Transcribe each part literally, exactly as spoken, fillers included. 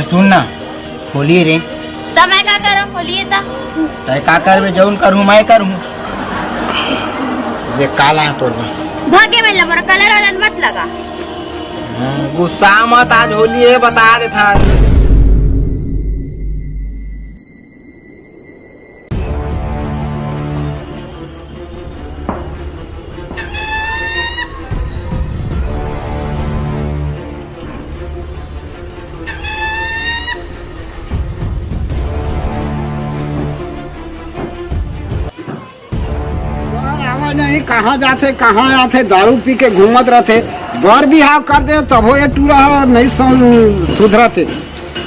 सुन ना, होली रे। त मैं का करंव होली हे त? तय का करबे, जउन करहूँ मैं करहूँ। ये का लाए तोर बर? भागे मन ला मोर कलर वालन मत लगा। हाँ, गुस्सा मत, आज होली हे, बता देथन। बाहर आवे नहीं, कहाँ जाथे, कहाँ आथे, दारू पी के घूमत रथे। बर बिहाव कर दे, तभो ये टूरा ह नहीं सम-, सुधरथे।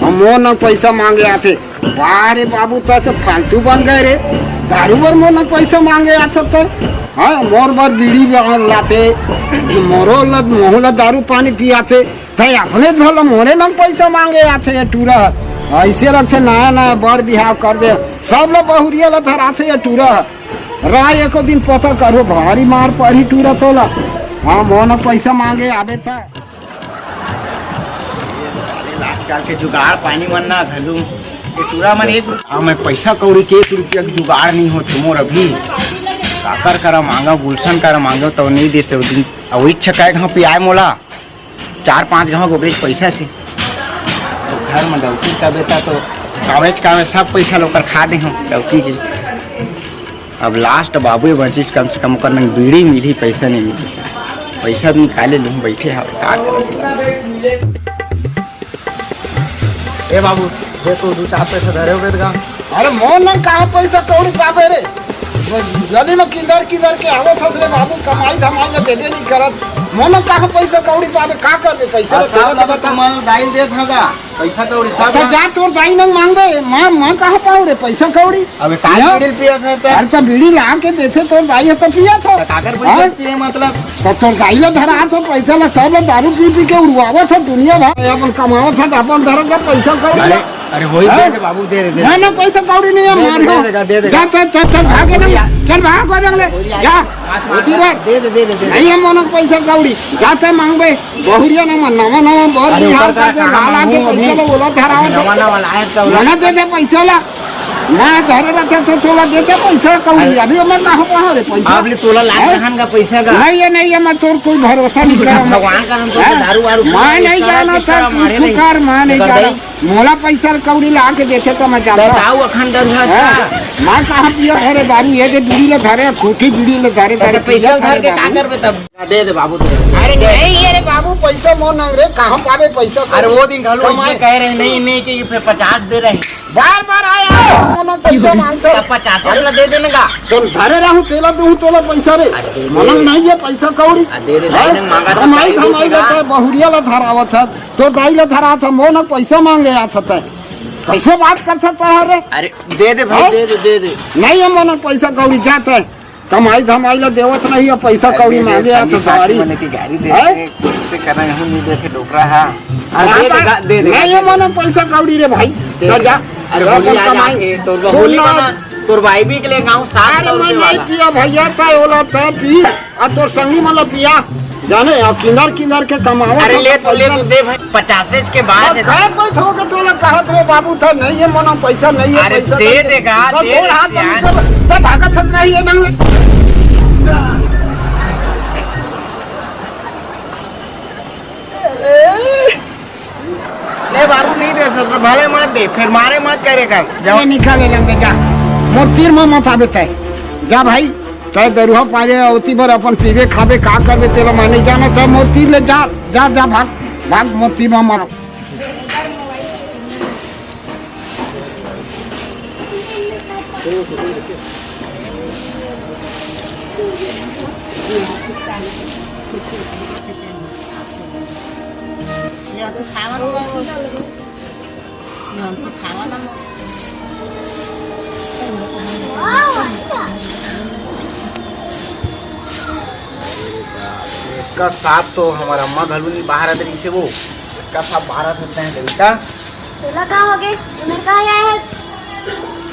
अउ मोर नंग पैसा मांगे आथे। वाह रे बाबू, तैं तो फालतू बन गए रे। दारू बर मोर नंग पैसा मांगे आथे तैं? हाँ, मोर बर बीड़ी लाथे, मोरो ल-, मोहू ल दारू पानी पियाथे। तैं अपने भला मोरे नंग पैसा मांगे आथे ये टूरा ह। अइसे लगथे नया नया बर बिहाव कर दे, सब ल बहुरिया ल धराथे ये टूरा ह। रा एको दिन पता करहूँ, भारी मार परही टूरा तोला। हाँ, मोर नंग पैसा मांगे आबे त। ये साले आजकल के जुगाड़ पानी मन ना घलू। ये टूरा मन एक, अब मैं पैसा कौड़ी के एक रुपया के जुगाड़ नहीं होत मोर अभी। काकर करा मांगा, गुलशन करा मांगा, तो नहीं देस ओ दिन। अउ इच्छा काय कहाँ पियाए मोला चार पाँच घाव गोबरेज पैसा से। तो घर में डौकी तबे ता तो कावेज कावेज सब पैसा ल ओकर खा दे हूँ डौकी के। अब लास्ट बाबू बचिस, कम से कम ओकर नंग बीड़ी मिलही, पैसा नहीं मिलही। पैसा भी निकाले लूँ, बैठे हव, का करत हव? ए बाबू, दे तो दू चार पैसा धरे होबे गा। अरे मोर नंग कहाँ पैसा कौड़ी पाबे रे? गली में किंदर किंदर के आवत हस रे बाबू, कमाई धमाई ल देबे नहीं करत। मोर नंग कहाँ पैसा कौड़ी पाबे, का करबे पैसा ल? अच्छा, तेरा तो मतलब बता। तुमन दाई देत हगा। पैसा कौड़ी सब अच्छा, ना। जा तोर दाई नंग मांगबे, मैं, मैं कहाँ पाऊँ रे पैसा कौड़ी? अबे का हाँ? बीड़ी पिया था त? अरे त बीड़ी ला के देथे तोर दाई ह त पिया था। त काकर पैसा हाँ? पिए मतलब? त तोर दाई ला धरा तो पैसा ला सब ला दारू पी पी के उड़वावत ह दुनिया भर। अपन कमावत ह त अपन धरा का पैसा कौड़ी अरे, ला। अरे वही हाँ? दे दे बाबू, दे दे, दे मैं दे। ना पैसा कौड़ी नहीं है, दे दे, मार दे हो। देगा, दे देगा। जा, चल, चल, चल, भाग ना। भैया। चल, भाग, कोई जंगले। भैया। जा। हाथ मार, होती बात। दे दे, दे दे, दे दे। नहीं है मोनक पैसा कौड़ी। जा तैं मांगबे। बहुरिया ना मन, नवा नवा बहुत अरे बिहाव ऊपर का कर दे, कहाँ लाला के मांगू पैसा अभी? ला ओला धरावत नवा है। नवा लाए तो ओला। मना दे दे पैसा ला। मैं धरे रहते तो तोला देते पैसा कौड़ी। अरे। अभी मैं कहाँ पाऊँ रे पैसा? अब ले तोला लाग हैं? रहन का पैसा का। नहीं है, नहीं है, मैं तोर कोई भरोसा नहीं करा मैं। भगवान का नाम तो हैं? दारू वारू मैं पी नहीं के जाना सारा था, तू मारे नहीं। सुकार, मैं नहीं कर जाना। दे। मोला पैसा कौड़ी ला के देते तो मैं जाता। बताओ अखंड डर है हैं? का? मैं कहाँ पिया था रे दारू, ये जे बीड़ी ले धरे, फूटी बीड़ी ले धरे, तो धरे पैसा पिया था धर रे के का बाबू। करबे तब? दे दे बाबू, दे दे। अरे नहीं, अरे बाबू, पैसा मोर नंग रे, कहाँ पाबे पैसा? अरे वो दिन घलो कमाई। इसने कहे रहे, नहीं, नहीं, कि ये फिर पचास दे रहे। बार बार आया, मोर नंग पैसा मांगथे। तब पचास वाला दे देने का। तुम धरे रहूं, तेला दूं तोला पैसा रे। अरे दे दे। मोर नंग नहीं है पैसा कौड़ी। अरे दे दे, हैं? नहीं, नहीं, मांगा तो कमाई दे धमाई देगा। लेते, बहुरिया ला धरावत है, तो दाई ला धरा था, मोर नंग पैसा मांगे आ सकता है। कैसे बात कर सकता है रे? अरे दे दे भाई, हैं? दे दे, दे दे। नहीं है मोर नंग पैसा कौड़ी, जाते हैं। कमाई धमाई ला देवत नहीं है, पैसा अरे कौड़ी दे दे, मांगे संगी आथे साथी सवारी। मने की गाड़ी दे हैं? दे, इससे करना नहीं, नहीं देथे डोकरा है। हाँ, दे दे, बाबा, गा-, दे दे, नहीं गा-, ये दे दे। मानो पैसा कौड़ी रे भाई। दे जा, दे। जा, अरे जा होली अपन आ कमाई। जाके, तोर सुन होली ना। बना, तोर भाई भी के लिए गाँव सात अरे सौ मैं रुपये नहीं वाला। पिया भैया, तय होला तय पी, आ तोर संगी मन ला पिया। जाने, अउ किंदर किंदर के कमावत अरे हो ले तो, ले पैसा। तो दे भाई, पचासेज के बाद बस है। खाए पैसा हो के तोला कहत रे बाबू था, नहीं है मना पैसा, नहीं है अरे पैसा, दे नहीं है। देगा, तब दे गोड़ दे हाथ में यार। सब, तब भागत हत नहीं है ना। अरे। ले बाबू नहीं दे सकता, भले मत दे, फिर मारे मत करे कर। जा। ये निकाले लंबे जा। मोर तीर में मत आबे तय। जा भाई। तय दरुहा पारे ओती बर अपन पीबे खाबे का करबे तेला मैं नहीं जानो। तय मोर तीर ले जा, जा, जा, भाग, भाग मोर तीर में मत। एका साथ तो हमारा अम्मा घलू नहीं बाहर आत रही से वो। एका साथ बाहर आत होते हैं बेटा। तोला का हो गए? उमर का आया है?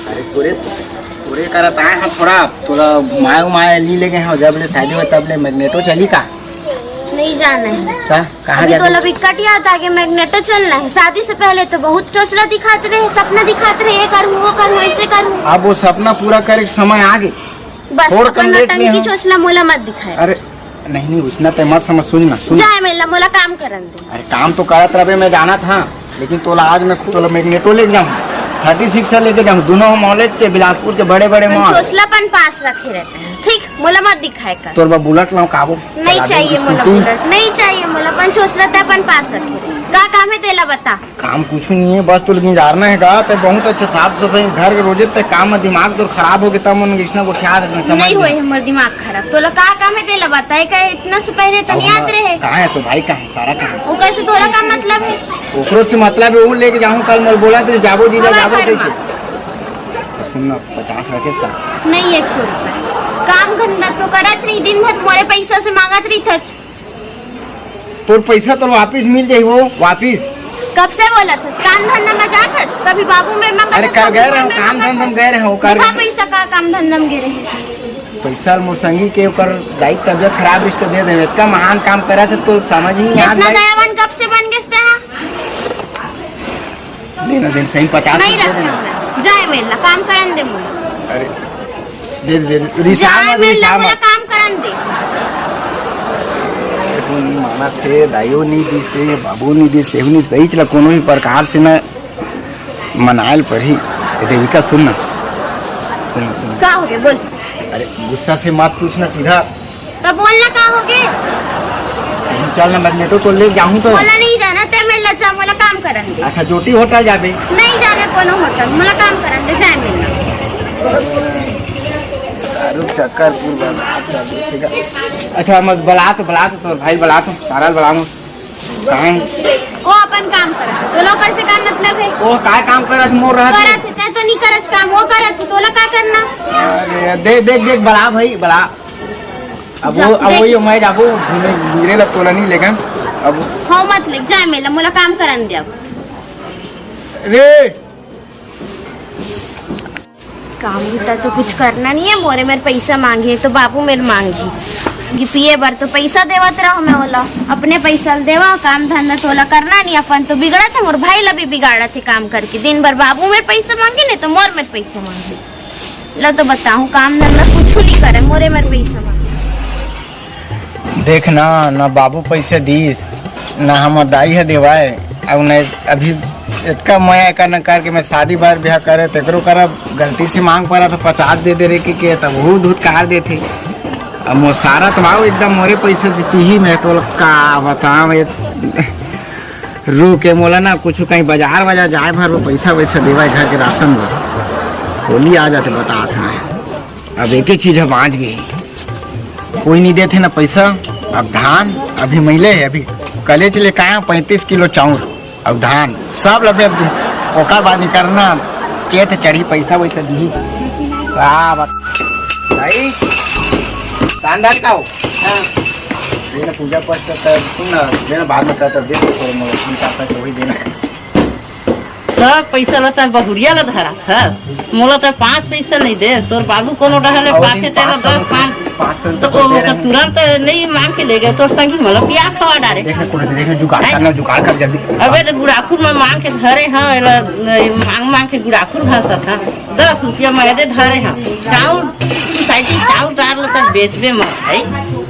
अरे तोरे, तोरे करत आए हैं थोड़ा, थोड़ा घुमाए उमाए ली ले गए हैं, जब ले शादी हुआ तब ले मैग्नेटो चली का? नहीं नहीं जाना है। का? कहाँ अभी जाबे? तो लबिकट याद आगे, मैग्नेटो चलना है। शादी से पहले तो बहुत चोचला दिखात रहे, सपना दिखात रहे, ये करूँ, वो करूँ, ऐसे करूँ। अब वो सपना पूरा करे के समय आगे। बस, छोड़ अपन कर लेट नौटंकी ले हम। चोचला मोला मत दिखाए। अरे नहीं, नहीं, उसना ते मत समझ, सुन ना, सुन। जाए मेला, मोला काम करन दे। अरे काम तो करत रहे, मैं जानत हँव, लेकिन तोला आज मैं खुद तोला मैग्नेटो लेके जाहूँ, थर्टी सिक्स लेके जाहूँ, दोनों हम नॉलेज से बिलासपुर के बड़े बड़े अपन मॉल। चोचलापन पास रखे रहते हैं, ठीक? मोला मत दिखाए कर। तोर बर बुलेट लाऊं काबू? नहीं चाहिए मोला बुलेट, नहीं चाहिए मोला, अपन चोचला ते अपन पास रखे। का काम है तेला बता। काम कुछ नहीं है, बस तो लेकिन जानना है का, ते बहुत अच्छा साफ सफाई घर के रोजे ते काम में दिमाग तो खराब हो गया, मन इसना को ख्याल रखना, समझ नहीं हुए हमर दिमाग खराब। तोला का काम है तेला बताए का, इतना से पहले तो नहीं आते रहे। कहाँ है तो भाई, कहाँ है सारा काम? ओकर से तोला का मतलब है? ओकरो से मतलब है, वो लेके जाऊँ कल, मैं बोला तेरे जाबो जीजा, जाबो घर कह के। तो सुन ना, पचास रखे सा। नहीं, एक रुपया। काम धंधा तो करत रही, दिन भर मोरे पैसा से मांगत रही थच। तोर पैसा तो वापिस मिल जाई, वो वापिस। कब से बोला थच? काम धंधा में जात थच, कभी बाबू में मांगत अरे, थच, कल कभी गए रहे, काम धंधा में गए रहे, ओकर देखा पैसा का काम धंधा में गे रहे। पैसा मोर संगी के, ओकर दाई तबियत खराब रहिस तो दे देवे। इतना महान काम करा थे तो समझ ही नहीं इतना आता। दयावान कब से बन गए थे? देना, देना, सही पचास नहीं दे देना। रखना, जाए मेला, काम करन दे मोला। अरे, दे दे, दे, रिसाव जाए मत, मेला, रिसाव मोला मत। काम करन दे। तू नहीं माना थे, दाइयो नहीं दिसे, बाबू नहीं दिसे, नहीं दई चला कोनो भी प्रकार से ना मनायल पड़ही। देविका सुन ना, सुन, सुन। का हो गया बोल। अरे गुस्सा से मत पूछना सीधा। तो बोलना का हो गए? चल ना, मैग्नेटो तो ले जाऊं तो। बोला नहीं जाना, ते मैं लजा, मोला काम करन दे। अच्छा, ज्योति होटल जाबे? नहीं जाना कोनो होटल, मोला काम करन दे, जाए मेला। दारू चक्कर पूर बर्बाद कर दे, ठीक है? अच्छा, मत बला तो, बला तो, तोर भाई बला तो, सारा बला लो। कहाँ है? वो अपन काम करत हे, तोला ओकर से का मतलब है? वो काय काम करत, मोर रहत करत हे, तै तो नहीं करत काम, वो करत हे, तोला का करना? अरे, दे, देख, देख, बला भाई, बला। अब जा, वो, अब देख। वो ये मैं जाबो, घूमे, गिरे ला तोला नहीं लेकिन अब हो मत ले, जाए मेला, मोला काम करन दे अब। रे। काम बुता तो कुछ करना नहीं है, मोरे मेर पैसा मांगे तो बाबू मेर मांगी कि पिए बर तो पैसा देवत रहो मैं ओला, अपने पैसा ल देवा, काम धंधा तोला करना नहीं, अपन तो बिगड़त हे, मोर भाई ला भी बिगाड़त हे काम करके, दिन भर बाबू मेर पैसा मांगे नहीं तो मोर मेर पैसा मांगे। ला तो बताऊं, काम धंधा कुछ नहीं करे, मोरे मेर पैसा मांगे। देख ना, ना बाबू पैसा दीस, ना हमर दाई ह देवाय, अउ न अभी एतका मया एकर न करके मैं शादी बार ब्याह करे, तेकरो करा गलती से मांग पड़ा तो पचास दे दे रे के, के तब वो धुतकार देथे। अब मोर सारा तो भाव एकदम मोरे पैसा से पीही, मैं तो का बताऊं ये। रुके मोला ना कुछ कहीं बाजार वाजार जाए भर वो पैसा वैसा देवाय घर के राशन बर। होली आ जाते बतात हे। अब एक ही चीज ह बाँच गे, कोई नहीं देथे ना पैसा। अब धान अभी महिले हे, अभी कलेच ले काया पैंतीस किलो चाउर, अब धान सब ल बेच दे, ओकर बाद निकलना, चेत चढ़ी पैसा वैसा दी। का बात भाई, धान धान का हो? हाँ। ये ना पूजा पाठ करता है, सुन ना, देना बाद में करता, दे दो थोड़ा मोड़ा, तीन चार पैसा वही देना। सब पैसा ला तैं बहुरिया ला धरा था, मोला तैं पाँच पैसा नहीं दे। तोर बाबू कोनो डहर ले अउ पाथे, तेला दस पाँच, पाँच सौ तो रुपया दे रहे हैं। तुरंत नहीं मांग के ले गए, तोर संगी मोला पिया खवा डारे। देख ना, कुछ देख ना, जुगाड़ कर ना, जुगाड़ कर जल्दी। अबे तो गुड़ाखुर में मांग के धरे हाँ, एला मांग मांग के गुड़ाखुर घासत हाँ। दस रुपया मैं दे धरे हाँ, चाउर, साइकिल चाउर डार लेता बेचबे मत है।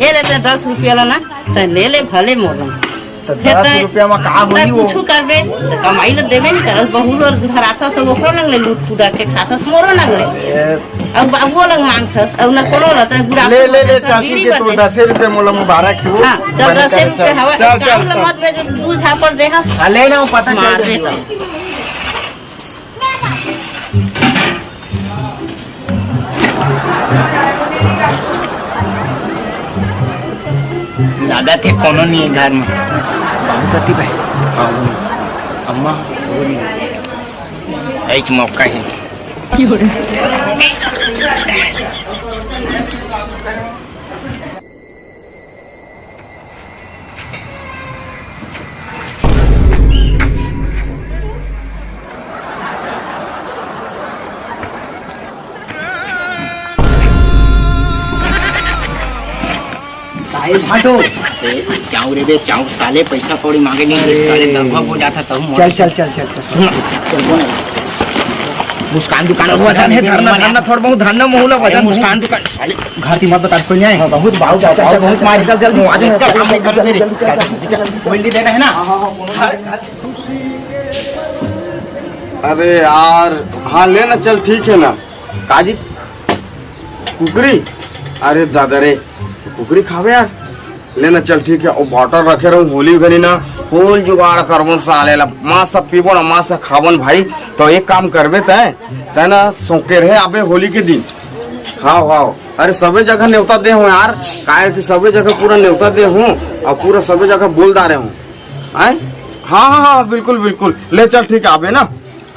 ये लेते दस रुपया ला ना, तैं ले ले भले मोर। तो फेर दस तैं रुपया में का होई वो? कुछु करबे, तो कमाई ल देबे नहीं करस, बहू ल धराथस, ओकरो नंग ले लूट पुदा के खाथस, मोरो नंग ले। ए। अब बाबुओ लंग मांगथस, अब न कोनो ल, तैं गुड़ा ले, ले, ले, चाची बीड़ी के तो बदे। दसे रुपया मोला मुबारक हो। हाँ, चल बने दसे करे, रुपया चल, हवा, चल, काम चल, ल चल। मत बेचो, दू झापड़ दे हस। हाँ, ले ना, वो पता चल मार दे जाएगा। लागत हे कोनो नहीं हे घर में। बाबू कति भाई? हाँ, वो नहीं। अम्मा, वो नहीं। ऐच मौका है। भाई, हाँ तो। ए, चाऊ रे बे, चाऊ, साले पैसा कौड़ी मांगे नहीं, अरे। साले दरभा हो जाता तहु मोर। चल, चल, चल, चल, चल। सुन, चल, कौन है? मुस्कान दुकान अरे, हुआ था, नहीं, धरना, नहीं, धरना, नहीं। थोड़ा बहुत धरना, मोहला अरे, वजन मुस्कान नहीं। दुकान, साले। घर की मत बता, कोई नहीं आए। बहुत बाबू, चल, चल, बाबू, चल, बहुत चल, मार, चल, चल, चल, बहुत मार, चल, चल, चल, चल, चल, चल, चल, चल। कोई नहीं देना है ना? हाँ, हाँ, हाँ, कौन है? अरे यार, हाँ, ले ना, चल, ठीक है ना। काजी, कुकरी? अरे दादा रे, कुकरी खावे यार। ले ना, चल, ठीक है। ओ, बॉटल रखे रहूं, होली घनी ना फुल जुगाड़ करबो साले ला, मस्त पीबो ना, मस्त खाबो ना भाई। तो एक काम करबे तय, तय ना सौकेरहे आबे होली के दिन। हाँ, हाँ। अरे, सबे जगह नेवता दे हूँ यार, काहे कि सबे जगह पूरा नेवता दे हूँ और पूरा सबे जगह बोल डारे हूँ। आय? हाँ, हाँ, हाँ, बिल्कुल, बिल्कुल। ले चल, ठीक है, आबे ना।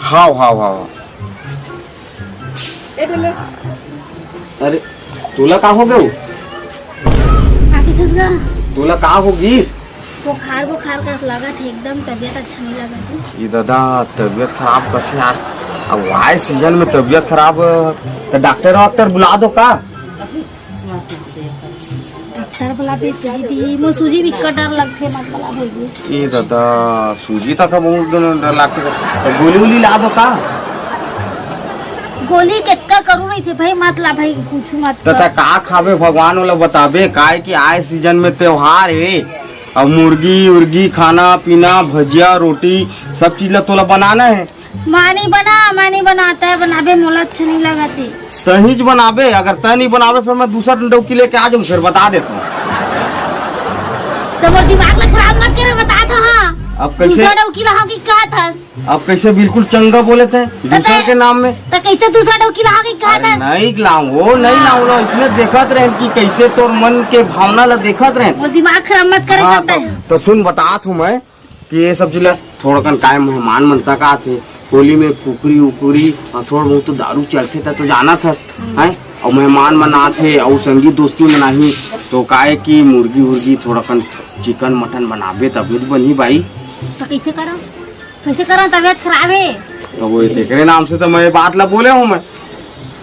हाँ, हाँ, हाँ, हाँ। अरे, तोला का हो गयो? आके घुस गा। तोला का हो गिस? बुखार, बुखार का लगत है, एकदम तबीयत अच्छा नहीं लगत है। ये दादा, तबीयत खराब कथे यार। अब वाय सीजन में तबीयत खराब, तो डॉक्टर वॉक्टर बुला दो का? डॉक्टर बुला दे, सूजी दी, मो सूजी भी का डर लगथे, मत बुला भैया। ए दादा, सूजी तक बहुत डर लगथे, तो गोली उली ला दो का? गोली कितका करू रही थे भाई, मत ला भाई, कुछ मत तो कर। ता का खाबे, भगवान वाला बताबे, काय कि आए सीजन में त्योहार है, अब मुर्गी उर्गी खाना पीना, भजिया रोटी, सब चीज ला तोला बनाना है। मानी बना, मानी बनाता है, बनाबे मोला अच्छा नहीं लगत है। तहीच बनाबे, अगर तय नहीं बनाबे, फिर मैं दूसरा डौकी लेके आ जाऊँ, फिर बता देता हूँ। तो मोर दिमाग ला खराब मत करे, बता तो हाँ। अब कैसे? दूसरा डौकी ला हाँ की कहा था? अब कैसे बिल्कुल चंगा बोले थे, दूसर के नाम में। तो कैसे दूसरा डौकी ला हाँ की कहा अरे था? नहीं लाऊं, वो नहीं हाँ। लाऊं ना, इसमें देखत रहे कि कैसे तोर मन के भावना ला देखत रहे। मोर दिमाग खराब मत करे हाँ, करता तो, है। तो सुन, बतात हूँ मैं। कि ये सब चीज ला थोड़कन काय मेहमान मन तक आथे, होली में कुकरी उकरी और थोड़ा बहुत तो दारू चलथे, त तो जानत हस, हैं? और मेहमान मन आथे और संगी दोस्ती मन आही, तो काय कि मुर्गी उर्गी थोड़कन चिकन मटन बनाबे तबे तो बनही भाई। तो कैसे करो, कैसे करो, तबीयत खराब है। तो वो तेकरे नाम से तो मैं ये बात ला बोले हूँ मैं।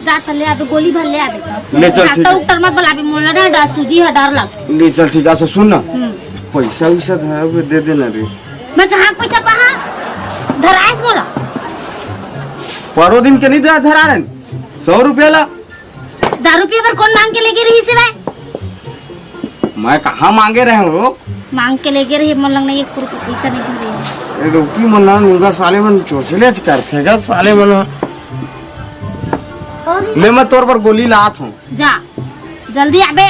जा त ले आबे, गोली भर ले आबे। ले चल, ठीक डॉक्टर है। उक्टर मत बुलाबे, मोला ना डर, सूजी ह डर लग। ले चल, ठीक है, अच्छा सुन ना। हम्म। पैसा वैसा धरावे दे देना रे। मैं कहाँ पैसा पहा? धराएस मोला। परो दिन के नहीं धरा, धरा रहे सौ रुपया ला। दारू पिए बर कौन मांग के लेके रही से भाई? मैं कहाँ मांगे रहे हूँ? मांग के लेके रही, मन लग नहीं, एक रुपया पैसा नहीं धरे। ए, रुकी मन ना, मुर्गा साले मन चोचले च करथे गा, साले मन। ले, मैं तोर बर गोली लात हूँ। जा, जल्दी आबे।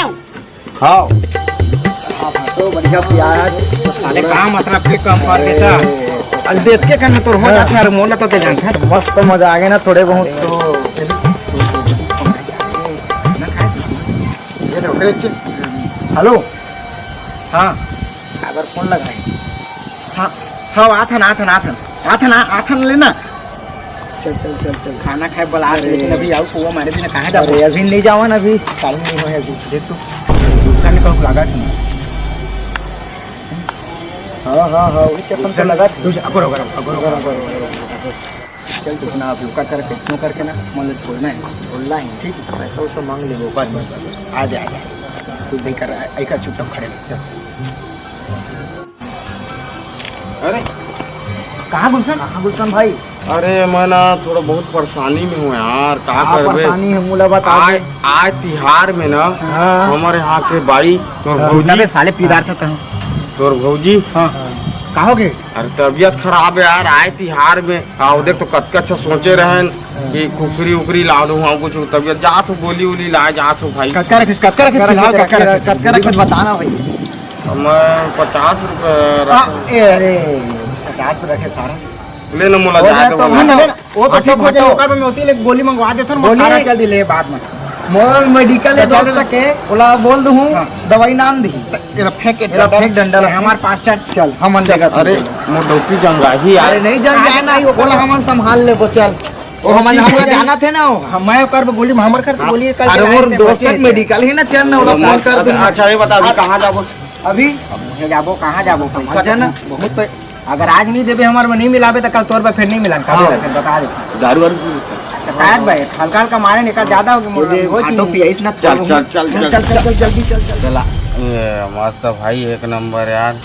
हाँ। हाँ, तो बढ़िया प्याज। साले का मतलब के कम कर देता? अरे। अरे देख के कहना तोर हो जाता है, मोला तो दे जानता। मस्त मजा आ गया ना, थोड़े बहुत तो। ये तो ओकरे चे-, हेलो। हाँ। काबर फोन लगाए? हाँ, हाँ, आथन, आथन, आथन, आथन, आ-, आथन लेना। चल, चल, चल, चल। खाना खाए बला अरे। लेकिन अभी आऊ पुआ मारे बिना कहाँ जाबो? अरे, अभी नहीं जावन, अभी टाइम नहीं होय अभी। देख तो, दूसरा ने कहूँ लगा कि नहीं? हाँ, हाँ, हाँ, वही चक्कर से दूसरा लगा। दूसरा, अगर, अगर, अगर, अगर, अगर, अगर। चल, तो ना, अब लुका कर, कैसनो करके ना, मन ला छोड़ना है। छोड़ना है। ठीक है। पैसा वैसा मांग लेबो, बस, बस, बस। आ जा, आ जा। तू देख कर, एक चुपचाप खड़े रह, चल। अरे, कहाँ गुलशन? कहाँ गुलशन भाई? अरे, मैं ना थोड़ा बहुत परेशानी में हूँ यार, का का करबे? परेशानी है, मोला बता आय, दे। आय तिहार में ना, हाँ। हमारे यहाँ के बाई, तोर हाँ, भौजी। तबे साले पीदार था तहाँ। तोर भौजी। हाँ। का हो गए? अरे, तबीयत खराब है यार, आय तिहार में। हाँ, वो देख तो कतका अच्छा सोचे रहन कि कुकरी उकरी ला दूँ, हाँ, कुछ तबीयत जात हो, गोली उली लाए जात हो भाई। कतका रखिस, कतका रखिस, कतका फिलहाल रखिस, कतका रखिस? कतका रखिस, बताना भाई। मैं पचास रुपये आ, रखा हूँ। ए, अरे, पचास रुपये रखे सारा। ले ना, मोला हो जाए जाए तो तो सुन ना, ले ना, वो तो हटो, ठीक हो जाए, हटो। ओकर में होती ले गोली मंगवा देथन, गोली सारा चल दी ले बाद में। मोर मेडिकल है तो चल दोस्त दे। के, ओला बोल दूँ, हाँ। दवाई नाम दी। त-, एला फेंक के एला डंडा फेंक डंडा ला। हमार पास चल। चल, हमन चल, लेगा तू अरे, चल। मोर डौकी जंगाही यार। अरे, नहीं जंगाही ना, नहीं, ओला हमन संभाल लेबो, चल। ओ, हमन, ठीक हमन है। जानत है ना वो। हाँ, मैं ओकर गोली में हमर कर अरे, गोली कर अरे, मोर दोस्त तक मेडिकल ही ना, चल ना, ओला फोन कर दूँ। अच्छा, ये बता, अभी कहाँ जाबो? अभी? अब मुझे जाबो, कहाँ जाबो? समझ जाना। बहुत पे-, अगर आज नहीं देबे हमारे में नहीं मिलाबे तो कल तोर पे फिर नहीं मिलन, कभी हाँ। ना, फिर बता दे। दारू वारू पी लेता। तो शायद भाई, हल्का हल्का मारे निकल ज्यादा हो गया, ये मोर दे, बहुत भाटो ही पियाइस ना, चल, चल, चल, चल, चल, चल, चल, जल्दी चल, चल। चला। ये मस्त भाई, एक नंबर यार।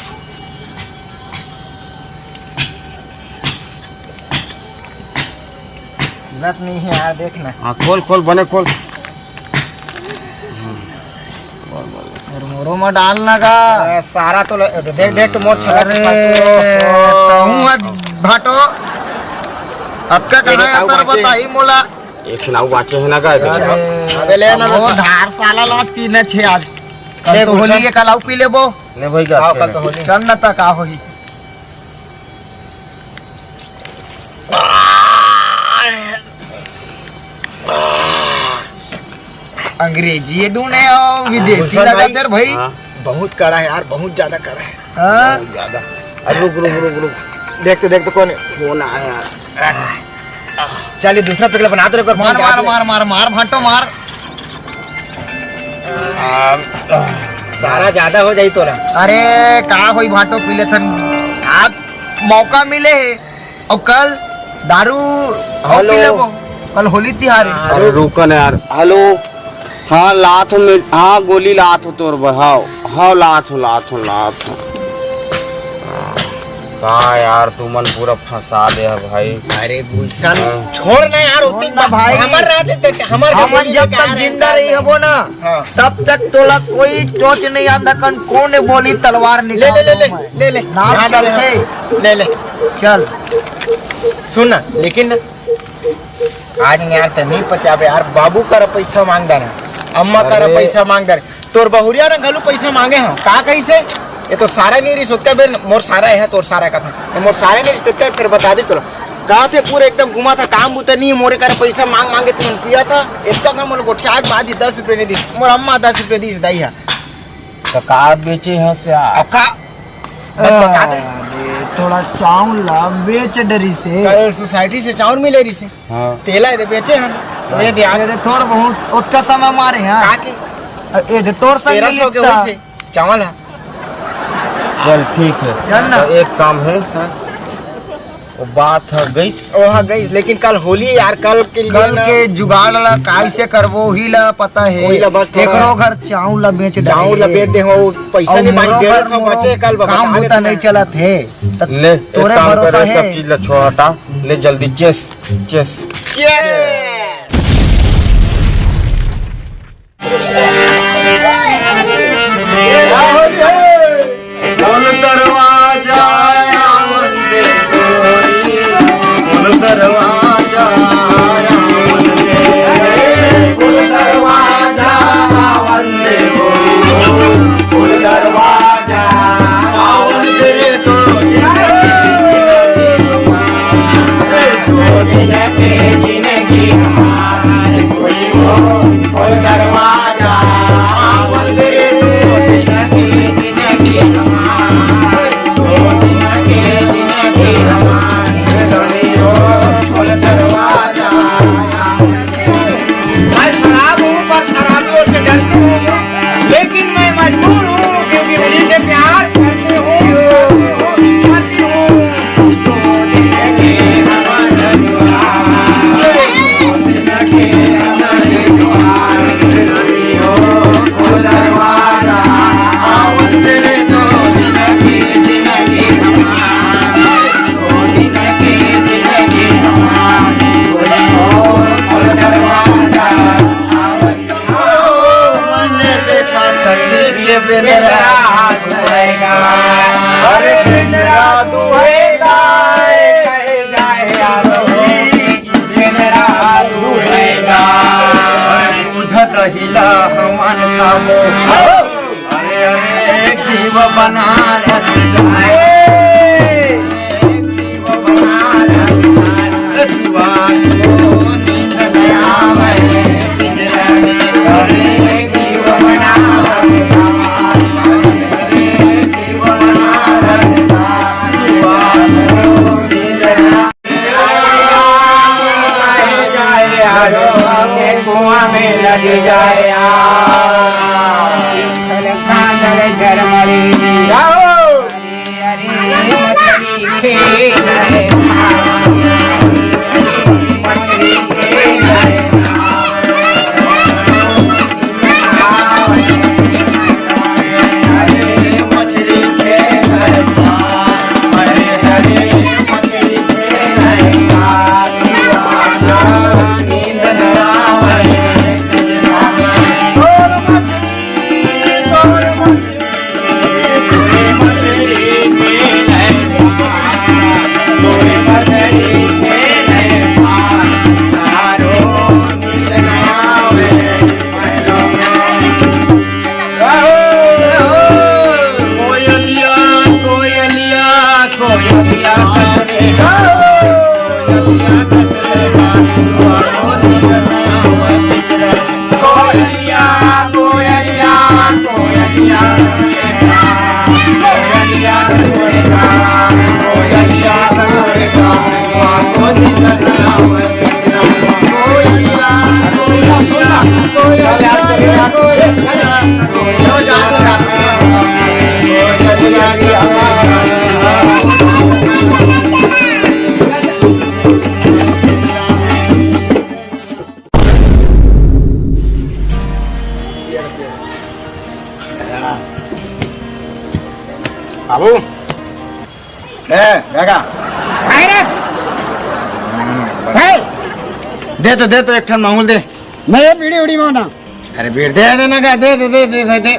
गलत नहीं है यार, देखना। हाँ, खोल, खोल, बने खोल। हम्म, बोल, बोल, बोल। और मोरो में डालना का। ए, सारा तो ल-, देख, देख तो मोर छलक अरे, पातो। तहूँ आज भाटो। अब का ये कहाँ बताओ असर बाटे। बताई मोला। एक सुनाऊ बाटे है ना का? अरे, अबे ले ना वो बता। धार साला ला पीना छे आज। कल ले तो गुलशन। होली है, कल आऊ पी लेबो। ले भाई, का आओ, कल खेले। तो होली। चल ना, त का होही। अंग्रेजी ये दूने और विदेशी गुलशन लगा भाई। तेरे भाई। हाँ। बहुत कड़ा है यार, बहुत ज्यादा कड़ा है। हाँ। बहुत ज्यादा। अरे रुक, रुक, रुक, रुक। देख तो, देख तो कौन है? फोन आया यार। चल, ये दूसरा पिघला बना दे रे, एक बार मार, फोन मार, आया। मार, मार, मार, भाटो मार। आ, सारा ज्यादा हो जाई तोरा। अरे, का होई भाटो, पी लेथन। आज मौका मिले है, और कल दारू और हेलो। पी लेबो, कल होली तिहार है। अरे रुको ना यार। हेलो। हाँ, लात हो में, हाँ, गोली लात हो तोर बर, हाँ, हाँ, लात हो, लात हो, लात हो। का यार, तुमन पूरा फंसा दे है भाई। अरे गुलशन, हाँ। छोड़ ना यार, उतनी छोड़ ना भाई। हमर रहते ते, हमर हमन जमीन जब लेके आ तक रहे हैं जिंदा रही हबो ना, हाँ। तब तक तोला कोई टोच नहीं आंदा कन, कौन बोली तलवार ले, निकाल ले, ले, दूं ले, मैं। ले, ले। नाम हाँ, चलते। ले, ले। चल। सुन ना, लेकिन आज यार ते नहीं पतियाबे यार, बाबू करा पैसा मांग डारे, अम्मा करा अरे। पैसा मांग डारे, तोर बहुरिया ने घलू पैसा मांगे हो, का कहिसे? ये तो सारा नहीं रही, सोचते बे मोर सारा है, तोर सारा का था, ये मोर सारा नहीं रही, सोचते फिर बता दे तोला। कहा थे पूरे एकदम घुमा था, काम बुता नहीं, मोरे करा पैसा मांग मांगे तुम किया था, इसका काम मोला गोठिया के बाद ही दस रुपये नहीं दी, मोर अम्मा दस रुपये दी दाई है। तो का बेचे हो से आ? अब का? बस बता दे। अरे, थोड़ा चाउर ला बेच डरी से। कल सोसाइटी से चाउर मिले रही से। हाँ। तेला दे बेचे हन। हाँ। ये दे, ये दे थोड़ बहुत ओतका समय मारे हैं। का के? अब ये दे तोर संग तेरह सौ के लिखता। वही से चावल है। चल ठीक है। चल ना। तो एक काम है। हाँ। वो बात ह गई। ओ ह गई, लेकिन कल होली यार, कल के लिए कल ना के जुगाड़ ला कैसे करबो, वही ला पता है। वही ला बस थोड़ा एकरो घर चाउर ला बेच डाले। चाउर ला बेच दे हो, पैसा और नहीं बाकी, मोरो डेढ़ सौ घर बचे, कल बता काम बूता देते नहीं हैं। चलत है। त ले, एक तोरे काम भरोसा करे, है। सब चीज ला छोड़ हटा, ले जल्दी चेस, चेस। चेस। बोल दरवाजा बंद गोरी, बोल दरवाजा बंद, बोल दरवाजा बंद गोरी, बोल दरवाजा बंद रे तो जिंदगी हमारे दो दिन के जिंदगी हमारे कोई हो, खोल दरवाजा, बोल दे रे, दो दिन के जिंदगी हमारे, दो दिन के जिंदगी हमारे, कोई हो, खोल दरवाजा। मैं शराब हूँ, पर शराबियों से डरती हूँ। लेकिन मैं मजबूर हूँ, क्योंकि उन्हीं से प्यार करती हूँ, करती हूँ। मैंने देखा सखी के बेंदरा दुहेगा, अरे बेंदरा दुहेगा, ए कहे जाए आदमी, बेंदरा दुहेगा। अरे दूध दहिला हमन खाबो, अरे, अरे, घीव बनारस जाए। कुआं में लग जाए। बाबू, ए, बेगा। हाय रे। हाय। दे तो, दे तो, एक ठन मांगुल दे। नहीं, ये बीड़ी उड़ी मांगना। अरे, बीड़ी दे देना का, दे, दे, दे, दे, दे, दे।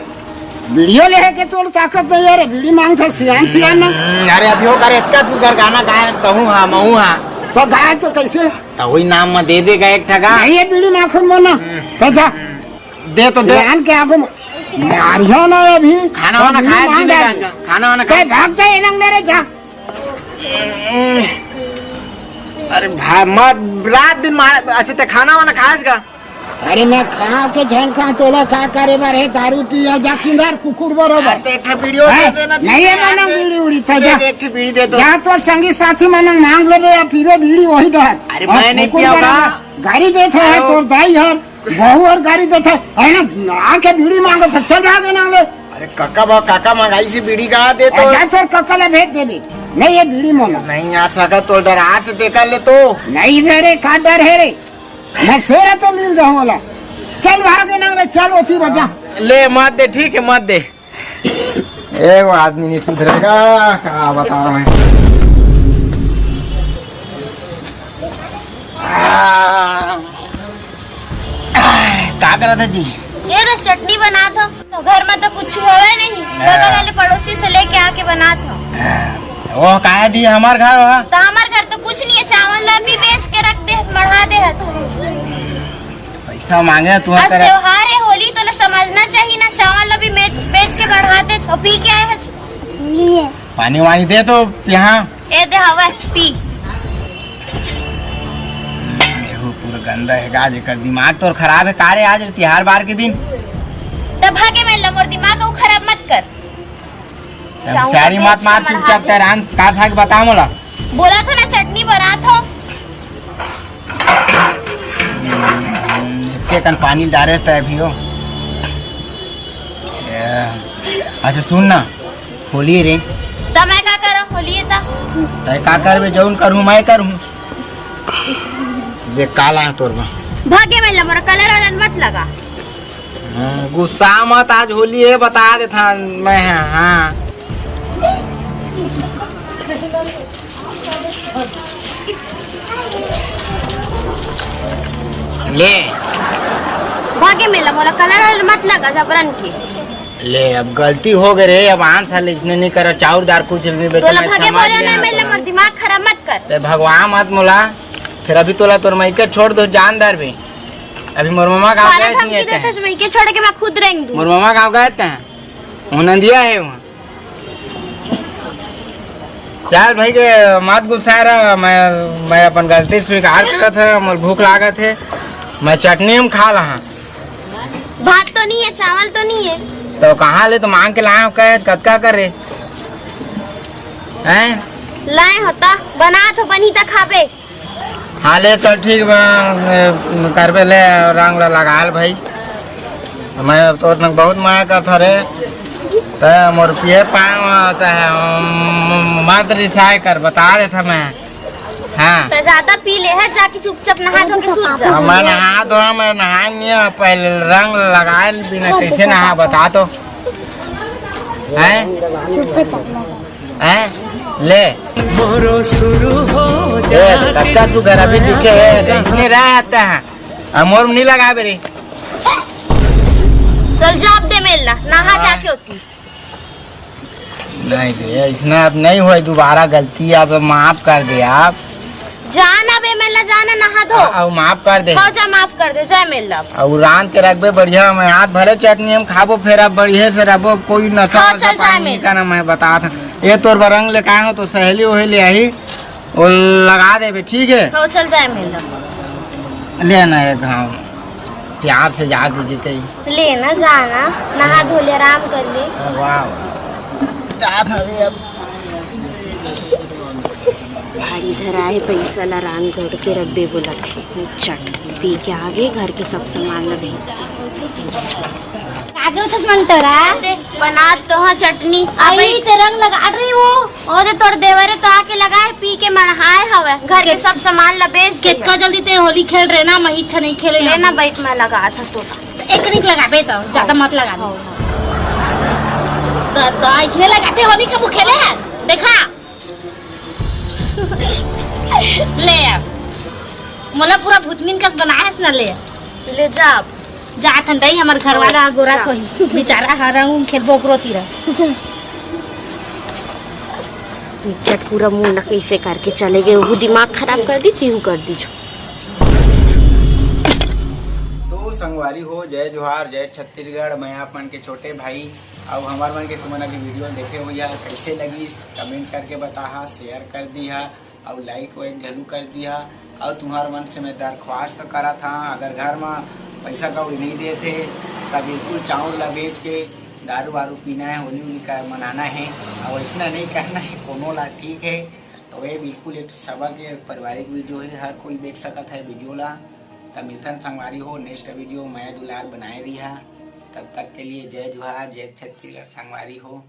बीड़ियो ले है के तोर ताकत नहीं है रे, बीड़ी मांग सक सियान, सियान ना। हम्म, अरे, अभी वो करे, इतना सुंदर गाना गाए, कहूँ हाँ, महूँ हाँ। तो गाए तो कैसे? तो वही नाम में दे देगा एक ठगा। नहीं, ये बीड़ी माखन मोना। हम्म। तो जा। दे तो दे। सियान के आगू में मारियो ना अभी। खाना वाना तो खाए बीड़ी मांग कि नहीं? खाना वाना कई खाए? भाग जा, ये नंग ले रे, जा। अरे भाई, मत रात दिन मार। अच्छा, ते खाना वाना खाएस का? अरे, मैं खाओ के झन खाओ, तोला का करे बर हे? दारू पिया जा किंदर कुकुर बरोबर। अरे, तो एक ठो बीड़ी और हैं? दे देना, नहीं है, दे, मानंग दे, बीड़ी उड़ी था, दे, जा। दे, एक ठो बीड़ी दे दो। जा तो संगी साथी मानंग मांग लेबे या पीबे बीड़ी वही डहर। अरे, और मैं नहीं कुकुर पिया बरोबर। होगा। गाड़ी देथे है अरे, तोर दाई हर, बहू हर गाड़ी देथे है ना, आके बीड़ी मांगो, चल रहा देना ले। अरे काका बा, काका मंगाई से बीड़ी का दे तो। जा तोर काका ला भेज देबे। नहीं, ये बीड़ी मोना। नहीं आ सका तो डरा तो देखा ले तो। नहीं रे, का डर है रे? मैं शेर तो मिल जाऊं वाला। चल भाग ना रे, चल ओती बजा। ले मत दे, ठीक है, मत दे। ए, वो आदमी नहीं सुधरेगा, का बताओ मैं। आ, का करत है जी? ये तो चटनी बनात हो, तो घर में तो कुछ होवे नहीं, हाँ। बगल वाले पड़ोसी से लेके आके बनात हो। वो काहे दी हमार घर हो? तो हमार घर तो कुछ नहीं है, चावल ला भी बेच के रख दे, मढ़ा दे है तू। पैसा मांगे तू आज करे। त्योहार है होली, तो ले समझना चाहिए ना, चावल ला भी बेच, बेच के मढ़ा दे, और पी के आए है। पानी वानी दे तो यहाँ। ए दे हवा पी। देखो, पूरा गंदा है गाज, एकर दिमाग तोर खराब है का रे? आज तिहार बार के दिन। तब भागे में ला, मोर दिमाग को खराब मत कर। तब चाउर सारी बेच मत के मार, मना चुपचाप दे। तेरान का था कि बता मोला। बोला था ना, चटनी बना था। के कन पानी डारे तय भी हो। ए, अच्छा सुन ना, होली रे। त मैं का करम, होली है त? तय का करबे, जौन करहूँ मैं करहूँ। देख काला है तोर बा। भागे में ला, मोरा कलर वलर मत लगा। हाँ, गुस्सा मत, आज होली है, बता देथा मैं, हाँ, हाँ। ले। भागे मेला, मोला कलर वलर मत लगा जबरन के। ले, अब गलती हो गई रे, अब आन साल इसने नहीं करा, चाउर दार कुछ भी बेटा, तोला मैं भागे समझ बोले गया ना, मेला तोला। मोर दिमाग खराब मत कर। ते भगवान मत मोला, फिर अभी तोला तोर माई के छोड़ दो, जानदार भी। अभी मोर मामा गाँव साला गए धमकी नहीं देता है। मैं के छोड़ के मैं खुद रेंग दूँ। मोर मामा गाँव गए थे, वो नंदिया है वहाँ। चल भाई के मत गुस्सा रहा, मैं, मैं अपन गलती स्वीकार करत है, मोर भूख लागत है, मैं चटनी हम खा लहा। भात तो नहीं है, चावल तो नहीं है। तो कहाँ ले तो मांग के लाए हो, कहे कतका करे? हैं? लाए होता, बना तो बनी त खाबे। हाँ, ले चल, ठीक बा, ए, करबे ले, रंग ला लगाल भाई। मैं अब तोर नंग बहुत माया करत हरे, त मोर पिए पाए त है, म-, मत रिसाय कर, बता देता मैं। हाँ। त ज्यादा पी ले है, जाके चुपचाप नहा धो के सूत जा। हाँ, मैं नहा धो, मैं नहा नहीं है, पहले रंग लगाए बिना कैसे नहा, बता तो। हैं? हैं? ले। मोरो शुरू हो ए, जा कच्चा तू घर अभी दिखे है, इसने रह आता है। आ, मोर नहीं लगा बेरी। चल जा, अब दे मेलना, नहा हाँ। जाके होती। नहीं दे, इसने अब नहीं होई दोबारा गलती, अब माफ कर दे आप। जाना बे मेलना, जाना नहा धो। आ, अब माफ कर दे। हो जा, माफ कर दे, जा मेलना। अब रांध के रखबे बढ़िया, मैं हाथ भरे चटनी हम खाबो, फिर अब बढ़िया से रहबो, कोई नशा हाँ, वशा चल जा पानी मेलना। नहीं करना, मैं बता था। ये तोर बरंग ले काहे हो, तो सहेली वहेली आई, वो लगा देबे, ठीक है? हो, चल जाए मेला। ले ना एक घाव, प्यार से जाके के कही। ले ना, जाना, नहा धो ले, आराम कर ले। वाह, वाह। जात हवे अब। भारी धराए पैसा ला रांध घोट के रख दे बोला थे। चट पी के आगे घर के सब सामान ला भेज दे। आगे तो मन तोरा। बनात तो हाँ चटनी। आई अबे ते रंग लगा रही वो। ओ दे तोर देवरे तो आके लगाए, पी के मरहाए हवे, घर के सब सामान ला बेच दे। कितना जल्दी ते होली खेल रहे ना, मैं इच्छा नहीं खेले ना। लेना बैठ, मैं लगा था तो। एक निक लगाबे तो, ज्यादा मत लगाबे। तो, तो आई खेले लगाते होली के मुखेले। ओला पूरा भूतमिन कस बनाए हस न ले। ले जा अब। जात हन दाई, हमर घर वाला गोरा कोई बेचारा हरा हूँ खेत बोकरो तीरा। चट पूरा मुंह न कैसे करके चले गए, वो दिमाग खराब कर दी, चीहू कर दी। तो संगवारी हो, जय जोहार, जय छत्तीसगढ़। मैं आप मन के छोटे भाई, अउ हमार मन के तुमन अभी वीडियो देखे हुई है, कैसे लगी कमेंट करके बताहा, शेयर कर दिहा, अउ लाइक वाइक घलू कर दिहा। अउ तुम्हार मन से मैं दरख्वास्त करत हाँ, अगर घर में पैसा कौड़ी नहीं देते, तब बिल्कुल चाउर ला बेच के दारू वारू पीना है, होली होली का मनाना है। अउ ऐसा नहीं करना है कोनो ला, ठीक है? तो ये बिल्कुल एक सबक है, पारिवारिक वीडियो है, हर कोई देख सकत है वीडियो ला। तब मिलतन संगवारी हो नेक्स्ट वीडियो, मया दुलार बनाए रही। तब तक के लिए जय जोहार, जय छत्तीसगढ़ संगवारी हो।